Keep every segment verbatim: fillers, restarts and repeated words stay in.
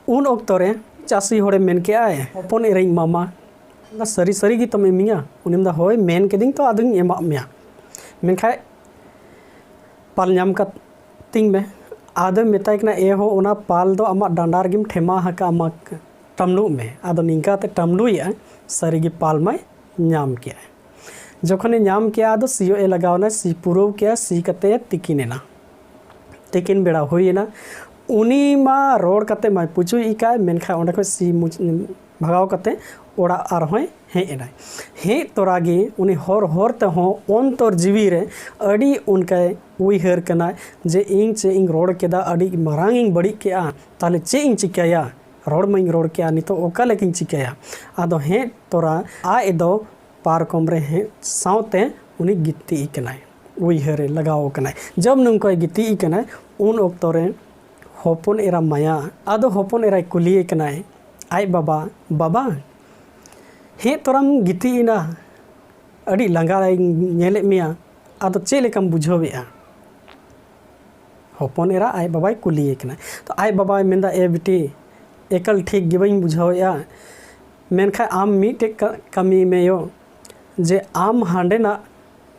ᱩᱱ ᱚᱠᱛᱚ ᱨᱮ ᱪᱟᱹᱥᱤ ᱦᱚᱲᱮ ᱢᱮᱱ ᱠᱮᱜᱼᱟᱭ, "ᱦᱚᱯᱚᱱ ᱮᱨᱟᱧ ᱮᱢᱟᱢᱟ᱾" ᱢᱮᱱᱫᱟ, "ᱥᱟᱹᱨᱤ ᱥᱟᱹᱨᱤ ᱜᱮ ᱛᱚᱢ ᱤᱢᱟᱹᱧᱟ?" ᱩᱱᱤ ᱢᱮᱱᱫᱟ, "ᱦᱳᱭ, ᱢᱮᱱ ᱠᱤᱫᱟᱹᱧ ᱛᱚ, ᱟᱫᱚᱧ ᱮᱢᱟᱜ ᱢᱮᱭᱟ, ᱢᱮᱱᱠᱷᱟᱡ ᱯᱟᱞ ᱧᱟᱢ ᱠᱟᱛᱤᱧ ᱢᱮ᱾" ᱟᱫᱚᱭ ᱢᱮᱛᱟᱭ ᱠᱟᱱᱟ, "ᱮ ᱦᱚ, ᱚᱱᱟ ᱯᱟᱞ ᱫᱚ ᱟᱢᱟᱜ ᱰᱟᱸᱰᱟ ᱨᱮᱜᱮᱢ ᱴᱷᱮᱢᱟ ᱟᱠᱟᱫᱼᱟ, ᱢᱟ ᱴᱟᱢᱞᱩᱜ ᱢᱮ᱾" ᱟᱫᱚ ᱱᱤᱝᱠᱟᱛᱮ ᱴᱟᱢᱞᱩᱭᱮᱜᱼᱟᱭ, ᱥᱟᱹᱨᱤᱜᱮ ᱯᱟᱞ ᱢᱟᱭ ᱧᱟᱢ ᱠᱮᱜᱼᱟᱭ᱾ ᱡᱚᱠᱷᱚᱱᱮ ᱧᱟᱢ ᱠᱮᱜᱼᱟ, ᱟᱫᱚ ᱥᱤᱭᱳᱜ ᱮ ᱞᱟᱜᱟᱣ ᱮᱱᱟ, ᱥᱤ ᱯᱩᱨᱟᱹᱣ ᱠᱮᱜᱼᱟ, ᱥᱤ ᱠᱟᱛᱮ ᱛᱤᱠᱤᱱ ᱮᱱᱟ᱾ ᱛᱤᱠᱤᱱ ᱵᱮᱲᱟ ᱦᱩᱭ ᱮᱱᱟ᱾ ᱩᱱᱤ ᱢᱟ ᱨᱚᱲ ᱠᱟᱛᱮ ᱢᱟᱭ ᱯᱩᱪᱩᱡ ᱤᱠᱟᱭ, ᱢᱮᱱᱠᱷᱟᱱ ᱚᱸᱰᱮ ᱠᱷᱚᱱ ᱥᱤ ᱢᱩᱪ-, ᱵᱷᱟᱜᱟᱣ ᱠᱟᱛᱮ ᱚᱲᱟᱜ ᱟᱨᱦᱚᱸᱭ ᱦᱮᱡ ᱮᱱᱟᱭ᱾ ᱦᱮᱡ ᱛᱚᱨᱟ ᱜᱮ ᱩᱱᱤ ᱦᱚᱨ ᱦᱚᱨ ᱛᱮᱦᱚᱸ ᱚᱱᱛᱚᱨ ᱡᱤᱣᱤ ᱨᱮ ᱟᱹᱰᱤ ᱚᱱᱠᱟᱭ ᱩᱭᱦᱟᱹᱨ ᱠᱟᱱᱟ ᱡᱮ, "ᱤᱧ ᱪᱮᱫ ᱤᱧ ᱨᱚᱲ ᱠᱮᱫᱟ, ᱟᱹᱰᱤ ᱢᱟᱨᱟᱝ ᱤᱧ ᱵᱟᱹᱲᱤᱡ ᱠᱮᱜᱼᱟ, ᱛᱟᱦᱞᱮ ᱪᱮᱫ ᱤᱧ ᱪᱤᱠᱟᱹᱭᱟ? ᱨᱚᱲ ᱢᱟᱧ ᱨᱚᱲ ᱠᱮᱜᱼᱟ, ᱱᱤᱛᱚᱜ ᱚᱠᱟ ᱞᱮᱠᱟᱧ ᱪᱤᱠᱟᱹᱭᱟ?" ᱟᱫᱚ ᱦᱮᱡ ᱛᱚᱨᱟ ᱟᱡ ᱫᱚ ᱯᱟᱨᱠᱚᱢ ᱨᱮ ᱦᱮᱡ ᱥᱟᱶᱛᱮ ᱩᱱᱤ ᱜᱤᱛᱤᱡ ᱠᱟᱱᱟᱭ, ᱩᱭᱦᱟᱹᱨ ᱨᱮ ᱞᱟᱜᱟᱣ ᱠᱟᱱᱟᱭ᱾ ᱡᱚᱵ ᱱᱚᱝᱠᱟᱭ ᱜᱤᱛᱤᱡ ᱠᱟᱱᱟᱭ, ᱩᱱ ᱚᱠᱛᱚ ᱨᱮ ᱦᱚᱯᱚᱱ ᱮᱨᱟ ᱢᱟᱭᱟ, ᱟᱫᱚ ᱦᱚᱯᱚᱱ ᱮᱨᱟᱭ ᱠᱩᱞᱤᱭᱮ ᱠᱟᱱᱟᱭ, ᱟᱡ ᱵᱟᱵᱟ, "ᱵᱟᱵᱟ, ᱦᱮᱡ ᱛᱚᱨᱟᱢ ᱜᱤᱛᱤᱡ ᱮᱱᱟ, ᱟᱹᱰᱤ ᱞᱟᱸᱜᱟᱧ ᱧᱮᱞᱮᱫ ᱢᱮᱭᱟ, ᱟᱫᱚ ᱪᱮᱫ ᱞᱮᱠᱟᱢ ᱵᱩᱡᱷᱟᱹᱣᱮᱫᱼᱟ?" ᱦᱚᱯᱚᱱ ᱮᱨᱟ ᱟᱡ ᱵᱟᱵᱟᱭ ᱠᱩᱞᱤᱭᱮ ᱠᱟᱱᱟ᱾ ᱛᱚ ᱟᱡ ᱵᱟᱵᱟᱭ ᱢᱮᱱᱫᱟ, "ᱮ ᱵᱤᱴᱤ, ᱮᱠᱟᱞ ᱴᱷᱤᱠ ᱜᱮ ᱵᱟᱹᱧ ᱵᱩᱡᱷᱟᱹᱣᱮᱫᱼᱟ, ᱢᱮᱱᱠᱷᱟᱱ ᱟᱢ ᱢᱤᱫᱴᱮᱡ ᱠᱟ-, ᱠᱟᱹᱢᱤ ᱢᱮ ᱭᱳ, ᱡᱮ ᱟᱢ ᱦᱟᱸᱰᱮᱱᱟᱜ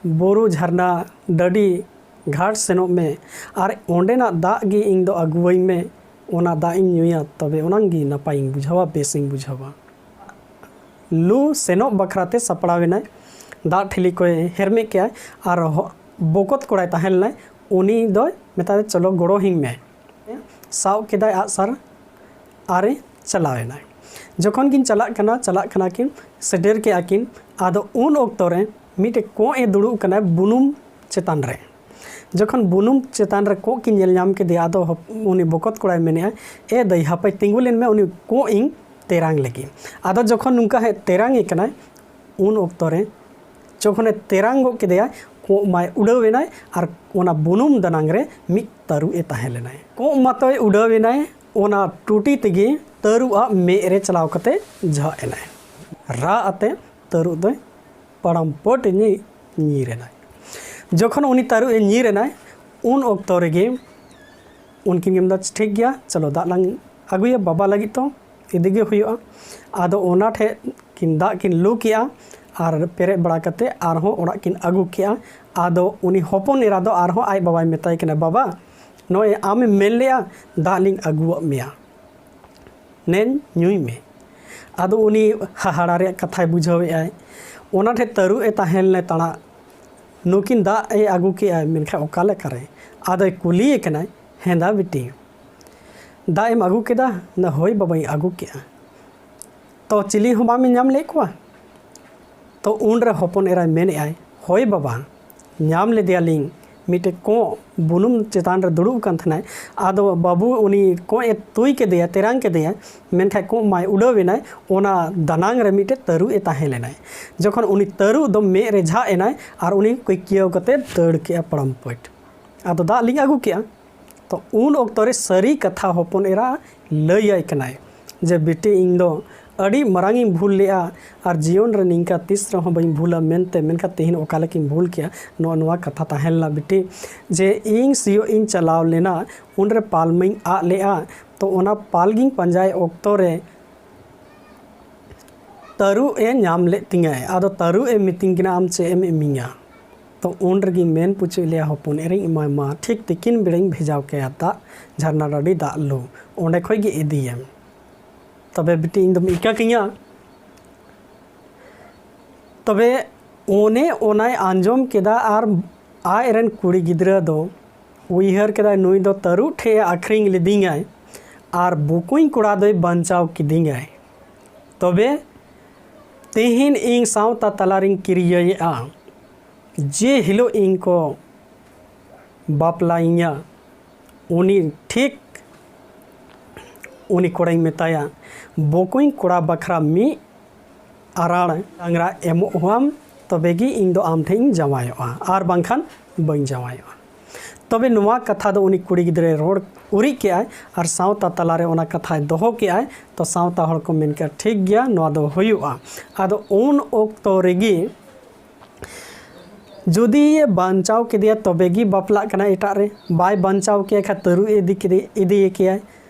ᱵᱩᱨᱩ, ᱡᱷᱟᱨᱱᱟ, ᱰᱟᱹᱰᱤ, ᱜᱷᱟᱴ ᱥᱮᱱᱚᱜ ᱢᱮ ᱟᱨ ᱚᱸᱰᱮᱱᱟᱜ ᱫᱟᱜ ᱜᱮ ᱤᱧ ᱫᱚ ᱟᱹᱜᱩᱣᱟᱹᱧ ᱢᱮ, ᱚᱱᱟ ᱫᱟᱜ ᱤᱧ ᱧᱩᱭᱟ, ᱛᱚᱵᱮ ᱚᱱᱟᱝ ᱜᱮ ᱱᱟᱯᱟᱭᱤᱧ ᱵᱩᱡᱷᱟᱹᱣᱟ, ᱵᱮᱥᱤᱧ ᱵᱩᱡᱷᱟᱹᱣᱟ᱾" ᱞᱩ ᱥᱮᱱᱚᱜ ᱵᱟᱠᱷᱨᱟ ᱛᱮ ᱥᱟᱯᱲᱟᱣ ᱮᱱᱟᱭ᱾ ᱫᱟᱜ ᱴᱷᱤᱞᱤ ᱠᱚᱭ ᱦᱮᱨᱢᱮᱫ ᱠᱮᱜᱼᱟᱭ ᱟᱨ ᱦᱚ-, ᱵᱚᱠᱚᱛ ᱠᱚᱲᱟᱭ ᱛᱟᱦᱮᱸ ᱞᱮᱱᱟᱭ, ᱩᱱᱤ ᱫᱚᱭ ᱢᱮᱛᱟᱫᱮ, "ᱪᱚᱞᱚ ᱜᱚᱲᱚ ᱦᱤᱧ ᱢᱮ᱾" ᱥᱟᱵ ᱠᱮᱫᱟᱭ ᱟᱜᱼᱥᱟᱨ ᱟᱨᱮ ᱪᱟᱞᱟᱣ ᱮᱱᱟᱭ᱾ ᱡᱚᱠᱷᱚᱱ ᱠᱤᱱ ᱪᱟᱞᱟᱜ ᱠᱟᱱᱟ, ᱪᱟᱞᱟᱜ ᱠᱟᱱᱟ ᱠᱤᱱ, ᱥᱮᱴᱮᱨ ᱠᱮᱜᱼᱟ ᱠᱤᱱ᱾ ᱟᱫᱚ ᱩᱱ ᱚᱠᱛᱚ ᱨᱮ ᱢᱤᱫᱴᱮᱡ ᱠᱚᱸᱜ ᱮ ᱫᱩᱲᱩᱵ ᱠᱟᱱᱟᱭ ᱵᱩᱱᱩᱢ ᱪᱮᱛᱟᱱ ᱨᱮ᱾ ᱡᱚᱠᱷᱚᱱ ᱵᱩᱱᱩᱢ ᱪᱮᱛᱟᱱ ᱨᱮ ᱠᱚᱸᱜ ᱠᱤᱱ ᱧᱮᱞ ᱧᱟᱢ ᱠᱮᱫᱮᱭᱟ, ᱟᱫᱚ ᱦᱚᱯ-, ᱩᱱᱤ ᱵᱚᱠᱚᱛ ᱠᱚᱲᱟᱭ ᱢᱮᱱᱮᱜᱼᱟ, "ᱮ ᱫᱟᱹᱭ, ᱦᱟᱯᱮ ᱛᱤᱸᱜᱩ ᱞᱮᱱ ᱢᱮ, ᱩᱱᱤ ᱠᱚᱸᱜ ᱤᱧ ᱛᱮᱨᱟᱝ ᱞᱮᱜᱮ᱾" ᱟᱫᱚ ᱡᱚᱠᱷᱚᱱ ᱱᱚᱝᱠᱟ ᱦᱮᱡ ᱛᱮᱨᱟᱝ ᱮ ᱠᱟᱱᱟᱭ, ᱩᱱ ᱚᱠᱛᱚ ᱨᱮ ᱡᱚᱠᱷᱚᱱᱮ ᱛᱮᱨᱟᱝ ᱜᱚᱫ ᱠᱮᱫᱮᱭᱟ, ᱠᱚᱸᱜ ᱢᱟᱭ ᱩᱰᱟᱹᱣ ᱮᱱᱟᱭ ᱟᱨ ᱚᱱᱟ ᱵᱩᱱᱩᱢ ᱫᱟᱱᱟᱝ ᱨᱮ ᱢᱤᱫ ᱛᱟᱹᱨᱩᱵ ᱮ ᱛᱟᱦᱮᱸ ᱞᱮᱱᱟᱭ᱾ ᱠᱚᱸᱜ ᱢᱟᱛᱚᱭ ᱩᱰᱟᱹᱣ ᱮᱱᱟᱭ, ᱚᱱᱟ ᱴᱩᱴᱤ ᱛᱮᱜᱮ ᱛᱟᱹᱨᱩᱵ ᱟᱜ ᱢᱮᱫ ᱨᱮ ᱪᱟᱞᱟᱣ ᱠᱟᱛᱮ ᱡᱷᱟᱜ ᱮᱱᱟᱭ᱾ ᱨᱟᱜ ᱟᱛᱮ ᱛᱟᱹᱨᱩᱵ ᱫᱚᱭ ᱯᱟᱲᱟᱢ ᱯᱟᱹᱴ ᱮ ᱧᱤ-, ᱧᱤᱨ ᱮᱱᱟᱭ᱾ ᱡᱚᱠᱷᱚᱱ ᱩᱱᱤ ᱛᱟᱹᱨᱩᱵ ᱮ ᱧᱤᱨ ᱮᱱᱟᱭ, ᱩᱱ ᱚᱠᱛᱚ ᱨᱮᱜᱮ ᱩᱱᱠᱤᱱ ᱠᱤᱱ ᱢᱮᱱᱫᱟ, "ᱴᱷᱤᱠ ᱜᱮᱭᱟ, ᱪᱚᱞᱚ ᱫᱟᱜ ᱞᱟᱝ ᱟᱹᱜᱩᱭᱟ ᱵᱟᱵᱟ ᱞᱟᱹᱜᱤᱫ ᱛᱚ ᱤᱫᱤ ᱜᱮ ᱦᱩᱭᱩᱜᱼᱟ᱾ ᱟᱫᱚ ᱚᱱᱟ ᱴᱷᱮᱡ ᱠᱤᱱ ᱫᱟᱜ ᱠᱤᱱ ᱞᱩ ᱠᱮᱜᱼᱟ ᱟᱨ ᱯᱮᱨᱮᱡ ᱵᱟᱲᱟ ᱠᱟᱛᱮ ᱟᱨᱦᱚᱸ ᱚᱲᱟᱜ ᱠᱤᱱ ᱟᱹᱜᱩ ᱠᱮᱜᱼᱟ᱾ ᱟᱫᱚ ᱩᱱᱤ ᱦᱚᱯᱚᱱ ᱮᱨᱟ ᱫᱚ ᱟᱨᱦᱚᱸ ᱟᱡ ᱵᱟᱵᱟᱭ ᱢᱮᱛᱟᱭ ᱠᱟᱱᱟ, "ᱵᱟᱵᱟ, ᱱᱚᱜᱼᱚᱭ ᱟᱢᱮᱢ ᱢᱮᱱ ᱞᱮᱜᱼᱟ ᱫᱟᱜ ᱞᱤᱧ ᱟᱹᱜᱩᱣᱟᱜ ᱢᱮᱭᱟ, ᱱᱮᱧ ᱧᱩᱭ ᱢᱮ᱾" ᱟᱫᱚ ᱩᱱᱤ ᱦᱟᱦᱟᱲᱟ ᱨᱮᱭᱟᱜ ᱠᱟᱛᱷᱟᱭ ᱵᱩᱡᱷᱟᱹᱣᱮᱫᱼᱟᱭ᱾ ᱚᱱᱟ ᱴᱷᱮᱡ ᱛᱟᱹᱨᱩᱵ ᱮ ᱛᱟᱦᱮᱸ ᱞᱮᱱᱟ ᱛᱟᱲᱟᱜ, ᱱᱩᱠᱤᱱ ᱫᱟᱜ ᱮ ᱟᱹᱜᱩ ᱠᱮᱜᱼᱟᱭ, ᱢᱮᱱᱠᱷᱟᱱ ᱚᱠᱟ ᱞᱮᱠᱟᱨᱮ? ᱟᱫᱚᱭ ᱠᱩᱞᱤᱭᱮ ᱠᱟᱱᱟᱭ, "ᱦᱮᱸᱫᱟ ᱵᱤᱴᱤ, ᱫᱟᱜ ᱮᱢ ᱟᱹᱜᱩ ᱠᱮᱫᱟ?" ᱱᱟ, "ᱦᱳᱭ ᱵᱟᱵᱟᱧ ᱟᱹᱜᱩ ᱠᱮᱜᱼᱟ᱾" "ᱛᱚ ᱪᱤᱞᱤ ᱦᱚᱸ ᱵᱟᱢ ᱧᱟᱢ ᱞᱮᱫ ᱠᱚᱣᱟ?" ᱛᱚ ᱩᱱᱨᱮ ᱦᱚᱯᱚᱱ ᱮᱨᱟᱭ ᱢᱮᱱᱮᱫᱼᱟᱭ, "ᱦᱳᱭ ᱵᱟᱵᱟ, ᱧᱟᱢ ᱞᱮᱫᱮᱭᱟᱞᱤᱧ ᱢᱤᱫᱴᱮᱡ ᱠᱚᱸᱜ ᱵᱩᱱᱩᱢ ᱪᱮᱛᱟᱱ ᱨᱮ ᱫᱩᱲᱩᱵ ᱟᱠᱟᱱ ᱛᱟᱦᱮᱱᱟᱭ᱾ ᱟᱫᱚ ᱵᱟᱹᱵᱩ ᱩᱱᱤ ᱠᱚᱸᱜ ᱮ ᱛᱩᱭ ᱠᱮᱫᱮᱭᱟ, ᱛᱮᱨᱟᱝ ᱠᱮᱫᱮᱭᱟ, ᱢᱮᱱᱠᱷᱟᱱ ᱠᱚᱸᱜ ᱢᱟᱭ ᱩᱰᱟᱹᱣ ᱮᱱᱟᱭ᱾ ᱚᱱᱟ ᱫᱟᱱᱟᱝ ᱨᱮ ᱢᱤᱫᱴᱮᱡ ᱛᱟᱹᱨᱩᱵ ᱮ ᱛᱟᱦᱮᱸ ᱞᱮᱱᱟᱭ᱾ ᱡᱚᱠᱷᱚᱱ ᱩᱱᱤ ᱛᱟᱹᱨᱩᱵ ᱫᱚ ᱢᱮᱫ ᱨᱮ ᱡᱷᱟᱜ ᱮᱱᱟᱭ ᱟᱨ ᱩᱱᱤ ᱠᱤᱠᱭᱟᱹᱣ ᱠᱟᱛᱮ ᱫᱟᱹᱲ ᱠᱮᱜᱼᱟ ᱯᱟᱲᱟᱢ ᱯᱟᱹᱴ᱾ ᱟᱫᱚ ᱫᱟᱜ ᱞᱤᱧ ᱟᱹᱜᱩ ᱠᱮᱜᱼᱟ᱾ ᱛᱚ ᱩᱱ ᱚᱠᱛᱚ ᱨᱮ ᱥᱟᱹᱨᱤ ᱠᱟᱛᱷᱟ ᱦᱚᱯᱚᱱ ᱮᱨᱟ ᱞᱟᱹᱭᱟᱭ ᱠᱟᱱᱟᱭ ᱡᱮ, "ᱵᱤᱴᱤ, ᱤᱧ ᱫᱚ ᱟᱹᱰᱤ ᱢᱟᱨᱟᱝ ᱤᱧ ᱵᱷᱩᱞ ᱞᱮᱜᱼᱟ ᱟᱨ ᱡᱤᱭᱚᱱ ᱨᱮ ᱱᱤᱝᱠᱟ ᱛᱤᱥ ᱨᱮᱦᱚᱸ ᱵᱟᱹᱧ ᱵᱷᱩᱞᱟ ᱢᱮᱱᱛᱮ, ᱢᱮᱱᱠᱷᱟᱱ ᱛᱮᱦᱮᱧ ᱚᱠᱟ ᱞᱮᱠᱟᱧ ᱵᱷᱩᱞ ᱠᱮᱜᱼᱟ, ᱱᱚᱜᱼᱚ ᱱᱚᱣᱟ ᱠᱟᱛᱷᱟ ᱛᱟᱦᱮᱸ ᱞᱮᱱᱟ ᱵᱤᱴᱤ, ᱡᱮ ᱤᱧ ᱥᱤᱭᱳᱜ ᱤᱧ ᱪᱟᱞᱟᱣ ᱞᱮᱱᱟ, ᱩᱱᱨᱮ ᱯᱟᱞ ᱢᱟᱧ ᱟᱫ ᱞᱮᱜᱼᱟ᱾ ᱛᱚ ᱚᱱᱟ ᱯᱟᱞ ᱜᱤᱧ ᱯᱟᱸᱡᱟᱭ ᱚᱠᱛᱚ ᱨᱮ ᱛᱟᱹᱨᱩᱵ ᱮ ᱧᱟᱢ ᱞᱮᱫ ᱛᱤᱧᱟᱭ᱾ ᱟᱫᱚ ᱛᱟᱹᱨᱩᱵ ᱮ ᱢᱤᱛᱟᱹᱧ ᱠᱟᱱᱟ, 'ᱟᱢ ᱪᱮᱫ ᱮᱢ ᱤᱢᱟᱹᱧᱟ?' ᱛᱚ ᱩᱱ ᱨᱮᱜᱮᱧ ᱢᱮᱱ ᱯᱩᱪᱩᱡ ᱞᱮᱭᱟ, 'ᱦᱚᱯᱚᱱ ᱮᱨᱟᱧ ᱮᱢᱟᱭ ᱢᱟ, ᱴᱷᱤᱠ ᱛᱤᱠᱤᱱ ᱵᱮᱲᱟᱧ ᱵᱷᱮᱡᱟᱣ ᱠᱟᱭᱟ ᱫᱟᱜ ᱡᱷᱟᱨᱱᱟ ᱰᱟᱹᱰᱤ ᱫᱟᱜ ᱞᱩ, ᱚᱸᱰᱮ ᱠᱷᱚᱡ ᱜᱮ ᱤᱫᱤᱭᱮᱢ᱾ ᱛᱚᱵᱮ ᱵᱤᱴᱤ, ᱤᱧ ᱫᱚᱢ ᱤᱠᱟᱹ ᱠᱤᱧᱟ?' ᱛᱚᱵᱮ ᱚᱱᱮ ᱚᱱᱟᱭ ᱟᱸᱡᱚᱢ ᱠᱮᱫᱟ ᱟᱨ ᱟᱡ ᱨᱮᱱ ᱠᱩᱲᱤ ᱜᱤᱫᱽᱨᱟᱹ ᱫᱚ ᱩᱭᱦᱟᱹᱨ ᱠᱮᱫᱟᱭ, 'ᱱᱩᱭ ᱫᱚ ᱛᱟᱹᱨᱩᱵ ᱴᱷᱮᱡ ᱮ ᱟᱹᱠᱷᱨᱤᱧ ᱞᱤᱫᱤᱧᱟᱭ ᱟᱨ ᱵᱩᱠᱩᱧ ᱠᱚᱲᱟ ᱫᱚᱭ ᱵᱟᱧᱪᱟᱣ ᱠᱤᱫᱤᱧᱟᱭ᱾ ᱛᱚᱵᱮ ᱛᱮᱦᱮᱧ ᱤᱧ ᱥᱟᱶᱛᱟ ᱛᱟᱞᱟᱨᱤᱧ ᱠᱤᱨᱭᱟᱹᱭᱮᱫᱼᱟ, ᱡᱮ ᱦᱤᱞᱳᱜ ᱤᱧ ᱠᱚ ᱵᱟᱯᱞᱟᱭᱤᱧᱟ, ᱩᱱᱤ ᱴᱷᱤᱠ ᱩᱱᱤ ᱠᱚᱲᱟᱧ ᱢᱮᱛᱟᱭᱟ, 'ᱵᱚᱠᱚᱧ ᱠᱚᱲᱟ ᱵᱟᱠᱷᱨᱟ ᱢᱤᱫ ᱟᱨᱟᱲ ᱰᱟᱝᱨᱟ ᱮᱢᱚᱜ ᱦᱩᱭᱟᱢ, ᱛᱚᱵᱮ ᱜᱮ ᱤᱧ ᱫᱚ ᱟᱢ ᱴᱷᱮᱱ ᱤᱧ ᱡᱟᱶᱟᱭᱚᱜᱼᱟ, ᱟᱨ ᱵᱟᱝᱠᱷᱟᱱ ᱵᱟᱹᱧ ᱡᱟᱶᱟᱭᱚᱜᱼᱟ.' ᱛᱚᱵᱮ ᱱᱚᱣᱟ ᱠᱟᱛᱷᱟ ᱫᱚ ᱩᱱᱤ ᱠᱩᱲᱤ ᱜᱤᱫᱽᱨᱟᱹᱭ ᱨᱚᱲ ᱩᱨᱤᱡ ᱠᱮᱜᱼᱟᱭ ᱟᱨ ᱥᱟᱶᱛᱟ ᱛᱟᱞᱟᱨᱮ ᱚᱱᱟ ᱠᱟᱛᱷᱟᱭ ᱫᱚᱦᱚ ᱠᱮᱜᱼᱟᱭ᱾ ᱛᱚ ᱥᱟᱶᱛᱟ ᱦᱚᱲ ᱠᱚ ᱢᱮᱱ ᱠᱮᱜᱼᱟ, "ᱴᱷᱤᱠ ᱜᱮᱭᱟ, ᱱᱚᱣᱟ ᱫᱚ ᱦᱩᱭᱩᱜᱼᱟ᱾" ᱟᱫᱚ ᱩᱱ ᱚᱠᱛᱚ ᱨᱮᱜᱮ ᱡᱩᱫᱤ ᱵᱟᱧᱪᱟᱣ ᱠᱮᱫᱮᱭᱟ, ᱛᱚᱵᱮ ᱜᱮ ᱵᱟᱯᱞᱟᱜ ᱠᱟᱱᱟ ᱮᱴᱟᱜ ᱨᱮ᱾ ᱵᱟᱭ ᱵᱟᱧᱪᱟᱣ ᱠᱮᱭᱟ ᱠᱷᱟᱡ, ᱛᱟᱹᱨᱩᱵ ᱮ ᱤᱫᱤ ᱠᱮᱫᱮ, ᱤᱫᱤᱭᱮ ᱠᱮᱭᱟᱭ᱾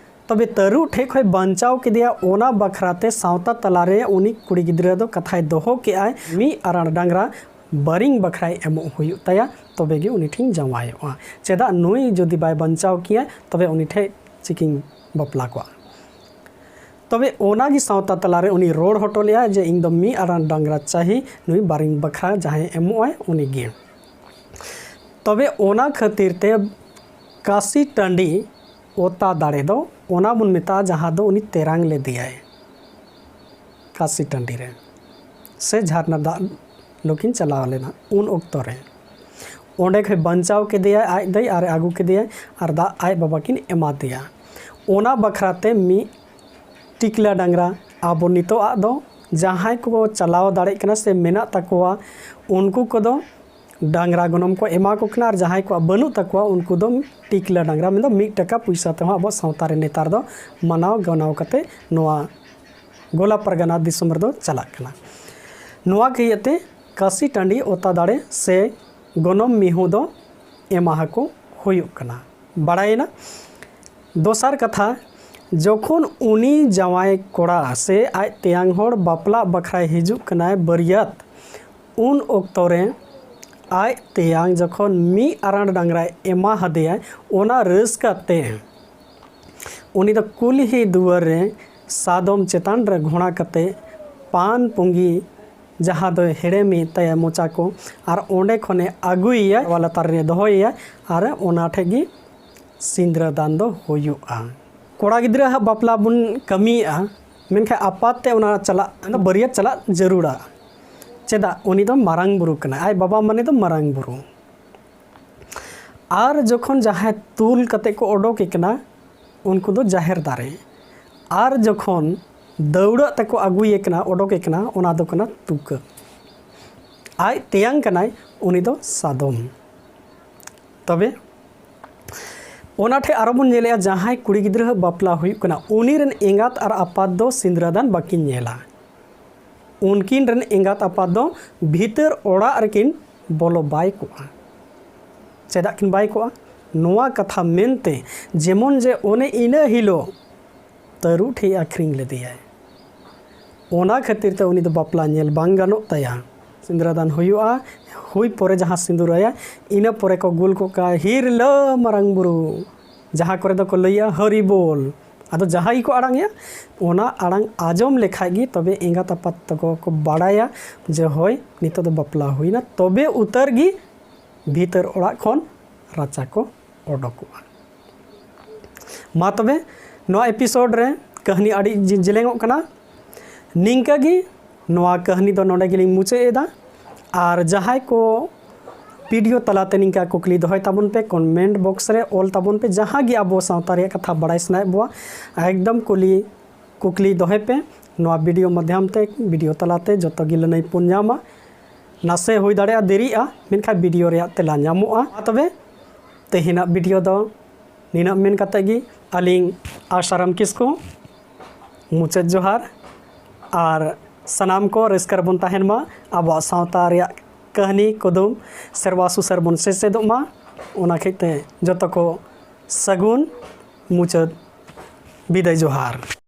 ᱛᱚᱵᱮ ᱛᱟᱹᱨᱩᱵ ᱴᱷᱮᱡ ᱠᱷᱚᱡ ᱵᱟᱧᱪᱟᱣ ᱠᱮᱫᱮᱭᱟ, ᱚᱱᱟ ᱵᱟᱠᱷᱨᱟ ᱛᱮ ᱥᱟᱶᱛᱟ ᱛᱟᱞᱟᱨᱮ ᱩᱱᱤ ᱠᱩᱲᱤ ᱜᱤᱫᱽᱨᱟᱹ ᱫᱚ ᱠᱟᱛᱷᱟᱭ ᱫᱚᱦᱚ ᱠᱮᱜᱼᱟᱭ, ᱢᱤᱫ ᱟᱨᱟᱬ ᱰᱟᱝᱨᱟ ᱵᱟᱨᱤᱝ ᱵᱟᱠᱷᱨᱟᱭ ᱮᱢᱚᱜ ᱦᱩᱭᱩᱜ ᱛᱟᱭᱟ, ᱛᱚᱵᱮ ᱜᱮ ᱩᱱᱤ ᱴᱷᱮᱱ ᱡᱟᱶᱟᱭᱚᱜᱼᱟ᱾ ᱪᱮᱫᱟᱜ, ᱱᱩᱭ ᱡᱩᱫᱤ ᱵᱟᱭ ᱵᱟᱧᱪᱟᱣ ᱠᱮᱭᱟ, ᱛᱚᱵᱮ ᱩᱱᱤ ᱴᱷᱮᱡ ᱪᱤᱠᱤᱧ ᱵᱟᱯᱞᱟ ᱠᱚᱜᱼᱟ? ᱛᱚᱵᱮ ᱚᱱᱟ ᱜᱮ ᱥᱟᱶᱛᱟ ᱛᱟᱞᱟᱨᱮ ᱩᱱᱤ ᱨᱚᱲ ᱦᱚᱴᱚ ᱞᱮᱜᱼᱟ ᱡᱮ ᱤᱧ ᱫᱚ ᱢᱤᱫ ᱟᱨᱟᱬ ᱰᱟᱝᱨᱟ ᱪᱟᱹᱦᱤ, ᱱᱩᱭ ᱵᱟᱨᱤᱝ ᱵᱟᱠᱷᱨᱟ ᱡᱟᱦᱟᱸᱭ ᱮᱢᱚᱜ ᱟᱭ ᱩᱱᱤ ᱜᱮ᱾ ᱛᱚᱵᱮ ᱚᱱᱟ ᱠᱷᱟᱹᱛᱤᱨ ᱛᱮ ᱠᱟᱹᱥᱤ ᱴᱟᱺᱰᱤ ᱚᱛᱟ ᱫᱟᱲᱮ ᱫᱚ ᱚᱱᱟ ᱵᱚᱱ ᱢᱮᱛᱟᱜᱼᱟ ᱡᱟᱦᱟᱸ ᱫᱚ ᱩᱱᱤ ᱛᱮᱨᱟᱝ ᱞᱮᱫᱮᱭᱟᱭ ᱠᱟᱹᱥᱤ ᱴᱟᱺᱰᱤ ᱨᱮ, ᱥᱮ ᱡᱷᱟᱨᱱᱟ ᱫᱟᱜ ᱞᱩᱠᱤᱱ ᱪᱟᱞᱟᱣ ᱞᱮᱱᱟ ᱩᱱ ᱚᱠᱛᱚ ᱨᱮ᱾ ᱚᱸᱰᱮ ᱠᱷᱚᱡ ᱵᱟᱧᱪᱟᱣ ᱠᱮᱫᱮᱭᱟᱭ ᱟᱡ ᱫᱟᱹᱭ ᱟᱨ ᱮ ᱟᱹᱜᱩ ᱠᱮᱫᱮᱭᱟᱭ ᱟᱨ ᱫᱟᱜ ᱟᱡ ᱵᱟᱵᱟ ᱠᱤᱱ ᱮᱢᱟ ᱫᱮᱭᱟ᱾ ᱚᱱᱟ ᱵᱟᱠᱷᱨᱟ ᱛᱮ ᱢᱤᱫ ᱴᱤᱠᱞᱟ ᱰᱟᱝᱨᱟ, ᱟᱵᱚ ᱱᱤᱛᱚᱜ ᱟᱜ ᱫᱚ ᱡᱟᱦᱟᱸᱭ ᱠᱚ ᱪᱟᱞᱟᱣ ᱫᱟᱲᱮᱜ ᱠᱟᱱᱟ ᱥᱮ ᱢᱮᱱᱟᱜ ᱛᱟᱠᱚᱣᱟ, ᱩᱱᱠᱩ ᱠᱚᱫᱚ ᱰᱟᱝᱨᱟ ᱜᱚᱱᱚᱝ ᱠᱚ ᱮᱢᱟ ᱠᱚ ᱠᱟᱱᱟ, ᱟᱨ ᱡᱟᱦᱟᱸᱭ ᱠᱚᱣᱟᱜ ᱵᱟᱹᱱᱩᱜ ᱛᱟᱠᱚᱣᱟ ᱩᱱᱠᱩ ᱫᱚ ᱴᱤᱠᱞᱟ ᱰᱟᱝᱨᱟ, ᱢᱮᱱᱫᱚ ᱢᱤᱫ ᱴᱟᱠᱟ ᱯᱩᱭᱥᱟ ᱛᱮᱦᱚᱸ ᱟᱵᱚ ᱥᱟᱶᱛᱟ ᱨᱮ ᱱᱮᱛᱟᱨ ᱫᱚ ᱢᱟᱱᱟᱣ ᱜᱟᱱᱟᱣ ᱠᱟᱛᱮ ᱱᱚᱣᱟ ᱜᱚᱞᱟ ᱯᱟᱨᱜᱟᱱᱟ ᱫᱤᱥᱚᱢ ᱨᱮᱫᱚ ᱪᱟᱞᱟᱜ ᱠᱟᱱᱟ᱾ ᱱᱚᱣᱟ ᱠᱚ ᱤᱭᱟᱹᱛᱮ ᱠᱟᱹᱥᱤ ᱴᱟᱺᱰᱤ ᱚᱛᱟ ᱫᱟᱲᱮ ᱥᱮ ᱜᱚᱱᱚᱝ ᱢᱤᱦᱩ ᱫᱚ ᱮᱢᱟ ᱦᱟᱠᱚ ᱦᱩᱭᱩᱜ ᱠᱟᱱᱟ᱾ ᱵᱟᱲᱟᱭᱮᱱᱟ? ᱫᱚᱥᱟᱨ ᱠᱟᱛᱷᱟ, ᱡᱚᱠᱷᱚᱱ ᱩᱱᱤ ᱡᱟᱶᱟᱭ ᱠᱚᱲᱟ ᱥᱮ ᱟᱡ ᱛᱮᱭᱟᱝ ᱦᱚᱲ ᱵᱟᱯᱞᱟᱜ ᱵᱟᱠᱷᱨᱟᱭ ᱦᱤᱡᱩᱜ ᱠᱟᱱᱟᱭ ᱵᱟᱹᱨᱭᱟᱹᱛ, ᱩᱱ ᱚᱠᱛᱚ ᱨᱮ ᱟᱡ ᱛᱮᱭᱟᱝ ᱡᱚᱠᱷᱚᱱ ᱢᱤᱫ ᱟᱨᱟᱬ ᱰᱟᱝᱨᱟᱭ ᱮᱢᱟ ᱦᱟᱫᱮᱭᱟ, ᱚᱱᱟ ᱨᱟᱹᱥᱠᱟᱹ ᱛᱮ ᱩᱱᱤ ᱫᱚ ᱠᱩᱞᱦᱤ ᱫᱩᱣᱟᱹᱨ ᱨᱮ ᱥᱟᱫᱚᱢ ᱪᱮᱛᱟᱱ ᱨᱮ ᱜᱷᱚᱲᱟ ᱠᱟᱛᱮ ᱯᱟᱱ ᱯᱩᱸᱜᱤ ᱡᱟᱦᱟᱸ ᱫᱚᱭ ᱦᱮᱲᱮᱢᱮᱫ ᱛᱟᱭᱟ ᱢᱚᱪᱟ ᱠᱚ, ᱟᱨ ᱚᱸᱰᱮ ᱠᱷᱚᱱᱮ ᱟᱹᱜᱩᱭᱮᱭᱟ, ᱱᱚᱣᱟ ᱞᱟᱛᱟᱨ ᱨᱮ ᱫᱚᱦᱚᱭᱮᱭᱟ, ᱟᱨ ᱚᱱᱟ ᱴᱷᱮᱡ ᱜᱮ ᱥᱤᱸᱫᱽᱨᱟᱹ ᱫᱟᱱ ᱫᱚ ᱦᱩᱭᱩᱜᱼᱟ᱾ ᱠᱚᱲᱟ ᱜᱤᱫᱽᱨᱟᱹ ᱦᱟᱸᱜ ᱵᱟᱯᱞᱟ ᱵᱚᱱ ᱠᱟᱹᱢᱤᱭᱮᱫᱼᱟ, ᱢᱮᱱᱠᱷᱟᱱ ᱟᱯᱟᱛ ᱛᱮ ᱚᱱᱟ ᱪᱟᱞᱟᱜ, ᱚᱱᱟ ᱵᱟᱹᱨᱭᱟᱹᱛ ᱪᱟᱞᱟᱜ ᱡᱟᱹᱨᱩᱲᱟ᱾ ᱪᱮᱫᱟᱜ? ᱩᱱᱤ ᱫᱚ ᱢᱟᱨᱟᱝ ᱵᱩᱨᱩ ᱠᱟᱱᱟᱭ, ᱟᱡ ᱵᱟᱵᱟ ᱢᱟᱱᱮ ᱫᱚ ᱢᱟᱨᱟᱝ ᱵᱩᱨᱩ᱾ ᱟᱨ ᱡᱚᱠᱷᱚᱱ ᱡᱟᱦᱟᱸᱭ ᱛᱩᱞ ᱠᱟᱛᱮ ᱠᱚ ᱚᱰᱚᱠᱮ ᱠᱟᱱᱟ, ᱩᱱᱠᱩ ᱫᱚ ᱡᱟᱦᱮᱨ ᱫᱟᱨᱮ᱾ ᱟᱨ ᱡᱚᱠᱷᱚᱱ ᱫᱟᱹᱣᱲᱟᱹᱜ ᱛᱮᱠᱚ ᱟᱹᱜᱩᱭᱮ ᱠᱟᱱᱟ, ᱚᱰᱚᱠᱮ ᱠᱟᱱᱟ, ᱚᱱᱟ ᱫᱚ ᱠᱟᱱᱟ ᱛᱩᱠᱟᱹ᱾ ᱟᱡ ᱛᱮᱭᱟᱝ ᱠᱟᱱᱟᱭ, ᱩᱱᱤ ᱫᱚ ᱥᱟᱫᱚᱢ᱾ ᱛᱚᱵᱮ ᱚᱱᱟ ᱴᱷᱮᱡ ᱟᱨᱚ ᱵᱚᱱ ᱧᱮᱞᱮᱜᱼᱟ, ᱡᱟᱦᱟᱸᱭ ᱠᱩᱲᱤ ᱜᱤᱫᱽᱨᱟᱹ ᱵᱟᱯᱞᱟ ᱦᱩᱭᱩᱜ ᱠᱟᱱᱟ, ᱩᱱᱤ ᱨᱮᱱ ᱮᱸᱜᱟᱛ ᱟᱨ ᱟᱯᱟᱛ ᱫᱚ ᱥᱤᱸᱫᱽᱨᱟᱹ ᱫᱟᱱ ᱵᱟᱹᱠᱤᱱ ᱧᱮᱞᱟ᱾ ᱩᱱᱠᱤᱱ ᱨᱮᱱ ᱮᱸᱜᱟᱛ ᱟᱯᱟᱛ ᱫᱚ ᱵᱷᱤᱛᱟᱹᱨ ᱚᱲᱟᱜ ᱨᱮᱠᱤᱱ ᱵᱚᱞᱚ ᱵᱟᱭ ᱠᱚᱜᱼᱟ᱾ ᱪᱮᱫᱟᱜ ᱠᱤᱱ ᱵᱟᱭ ᱠᱚᱜᱼᱟ? ᱱᱚᱣᱟ ᱠᱟᱛᱷᱟ ᱢᱮᱱᱛᱮ, ᱡᱮᱢᱚᱱ ᱡᱮ ᱚᱱᱮ ᱤᱱᱟᱹ ᱦᱤᱞᱳᱜ ᱛᱟᱹᱨᱩᱵ ᱴᱷᱮᱱ ᱟᱹᱠᱷᱨᱤᱧ ᱞᱮᱫᱮᱭᱟᱭ, ᱚᱱᱟ ᱠᱷᱟᱹᱛᱤᱨ ᱛᱮ ᱩᱱᱤ ᱫᱚ ᱵᱟᱯᱞᱟ ᱧᱮᱞ ᱵᱟᱝ ᱜᱟᱱᱚᱜ ᱛᱟᱭᱟ᱾ ᱥᱤᱸᱫᱽᱨᱟᱹ ᱫᱟᱱ ᱦᱩᱭᱩᱜᱼᱟ, ᱦᱩᱭ ᱯᱚᱨᱮ ᱡᱟᱦᱟᱸ ᱥᱤᱸᱫᱩᱨᱟᱭᱟ, ᱤᱱᱟᱹ ᱯᱚᱨᱮ ᱠᱚ ᱜᱩᱞ ᱠᱚᱜ ᱠᱟᱜᱼᱟ ᱦᱤᱨᱞᱟᱹ ᱢᱟᱨᱟᱝ ᱵᱩᱨᱩ, ᱡᱟᱦᱟᱸ ᱠᱚᱨᱮ ᱫᱚᱠᱚ ᱞᱟᱹᱭᱟ ᱦᱚᱨᱤ ᱵᱳᱞ᱾ ᱟᱫᱚ ᱡᱟᱦᱟᱸᱭ ᱜᱮᱠᱚ ᱟᱲᱟᱝᱮᱜᱼᱟ, ᱚᱱᱟ ᱟᱲᱟᱝ ᱟᱸᱡᱚᱢ ᱞᱮᱠᱷᱟᱡ ᱜᱮ ᱛᱚᱵᱮ ᱮᱸᱜᱟᱛ ᱟᱯᱟᱛ ᱛᱟᱠᱚ ᱠᱚ ᱵᱟᱲᱟᱭᱟ ᱡᱮ ᱦᱳᱭ, ᱱᱤᱛᱚᱜ ᱫᱚ ᱵᱟᱯᱞᱟ ᱦᱩᱭᱱᱟ, ᱛᱚᱵᱮ ᱩᱛᱟᱹᱨ ᱜᱮ ᱵᱷᱤᱛᱟᱹᱨ ᱚᱲᱟᱜ ᱠᱷᱚᱱ ᱨᱟᱪᱟ ᱠᱚ ᱚᱰᱚᱠᱚᱜᱼᱟ᱾ ᱢᱟ ᱛᱚᱵᱮ, ᱱᱚᱣᱟ ᱮᱯᱤᱥᱳᱰ ᱨᱮ ᱠᱟᱹᱦᱱᱤ ᱟᱹᱰᱤ ᱡᱮ-, ᱡᱮᱞᱮᱧᱚᱜ ᱠᱟᱱᱟ᱾ ᱱᱤᱝᱠᱟᱹ ᱜᱮ ᱱᱚᱣᱟ ᱠᱟᱹᱦᱱᱤ ᱫᱚ ᱱᱚᱰᱮ ᱜᱮᱞᱤᱧ ᱢᱩᱪᱟᱹᱫ ᱮᱫᱟ᱾ ᱟᱨ ᱡᱟᱦᱟᱸᱭ ᱠᱚ ᱵᱷᱤᱰᱤᱭᱳ ᱛᱟᱞᱟᱛᱮ ᱱᱤᱝᱠᱟ ᱠᱩᱠᱞᱤ ᱫᱚᱦᱚᱭ ᱛᱟᱵᱚᱱ ᱯᱮ, ᱠᱚᱢᱮᱱᱴ ᱵᱚᱠᱥ ᱨᱮ ᱚᱞ ᱛᱟᱵᱚᱱ ᱯᱮ, ᱡᱟᱦᱟᱸ ᱜᱮ ᱟᱵᱚ ᱥᱟᱶᱛᱟ ᱨᱮᱭᱟᱜ ᱠᱟᱛᱷᱟ ᱵᱟᱲᱟᱭ ᱥᱟᱱᱟᱭᱮᱫ ᱵᱚᱣᱟ, ᱮᱠᱫᱚᱢ ᱠᱩᱞᱤ ᱠᱩᱠᱞᱤ ᱫᱚᱦᱚᱭ ᱯᱮ᱾ ᱱᱚᱣᱟ ᱵᱷᱤᱰᱤᱭᱳ ᱢᱟᱫᱽᱫᱷᱚᱢ ᱛᱮ, ᱵᱷᱤᱰᱤᱭᱳ ᱛᱟᱞᱟᱛᱮ ᱡᱚᱛᱚ ᱜᱮ ᱞᱟᱹᱱᱟᱹᱭ ᱵᱚᱱ ᱧᱟᱢᱟ᱾ ᱱᱟᱥᱮ ᱦᱩᱭ ᱫᱟᱲᱮᱭᱟᱜᱼᱟ ᱫᱮᱨᱤᱜᱼᱟ, ᱢᱮᱱᱠᱷᱟᱱ ᱵᱷᱤᱰᱤᱭᱳ ᱨᱮᱭᱟᱜ ᱛᱮᱞᱟ ᱧᱟᱢᱚᱜᱼᱟ᱾ ᱢᱟ ᱛᱚᱵᱮ, ᱛᱮᱦᱮᱧᱟᱜ ᱵᱷᱤᱰᱤᱭᱳ ᱫᱚ ᱱᱤᱱᱟᱹᱜ ᱢᱮᱱ ᱠᱟᱛᱮ ᱜᱮ ᱟᱹᱞᱤᱧ ᱟᱥᱟᱨᱟᱢ ᱠᱤᱥᱠᱩ ᱢᱩᱪᱟᱹᱫ ᱡᱚᱦᱟᱨ᱾ ᱟᱨ ᱥᱟᱱᱟᱢ ᱠᱚ ᱨᱟᱹᱥᱠᱟᱹ ᱨᱮᱵᱚᱱ ᱛᱟᱦᱮᱱ ᱢᱟ, ᱟᱵᱚᱣᱟᱜ ᱥᱟᱶᱛᱟ ᱨᱮᱭᱟᱜ ᱠᱟᱹᱦᱱᱤ ᱠᱩᱫᱩᱢ ᱥᱮᱨᱣᱟ ᱥᱩᱥᱟᱹᱨ ᱵᱚᱱ ᱥᱮᱪᱮᱫᱚᱜ ᱢᱟ᱾ ᱚᱱᱟ ᱠᱷᱟᱹᱛᱤᱨ ᱛᱮ ᱡᱚᱛᱚ ᱠᱚ ᱥᱟᱹᱜᱩᱱ ᱢᱩᱪᱟᱹᱫ ᱵᱤᱫᱟᱹᱭ ᱡᱚᱦᱟᱨ᱾